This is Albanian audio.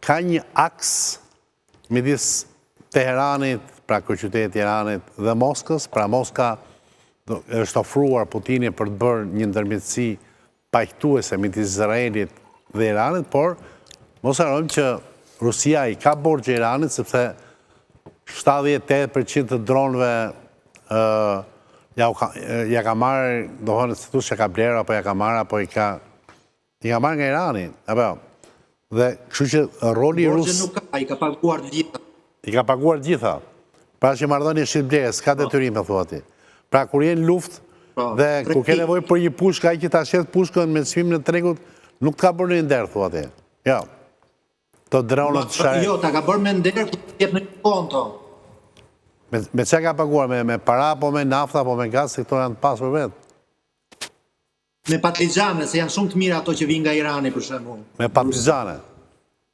Ka një aks midis Teheranit, pra kryeqytetit Iranit dhe Moskës, pra Moska është ofruar Putini për të bërë një ndërmjetësi paqtuese midis Izraelit dhe Iranit, por mos harrojmë që Rusia i ka borxhe Iranit sepse 78% të dronëve ja, ja ka marrë, domethënë si thush që ka blerë apo ja ka marrë apo i ka I ka marrë nga Irani, apo jo? Dhe kështu që roli rus... Borxhe nuk ka, i ka paguar të gjitha. I ka paguar të gjitha. Pra që marrëdhënie shit-blerje, s'ka po. detyrime, thua ti. Pra kur je në luftë po, dhe kur ke nevojë për një pushkë, ai që ta shet pushkën me çmimin e tregut, nuk të ka bërë një nder, thua ti. Jo. Të dronët share... Jo, ta ka bërë me nder, kur të jep në një konto. Me, me ça ka paguar, me, me para, apo me nafta, apo me gaz, se këto janë të pasur vetë. Me patlixhane, se janë shumë të mira ato që vijnë nga Irani për shembull. Me patlixhane.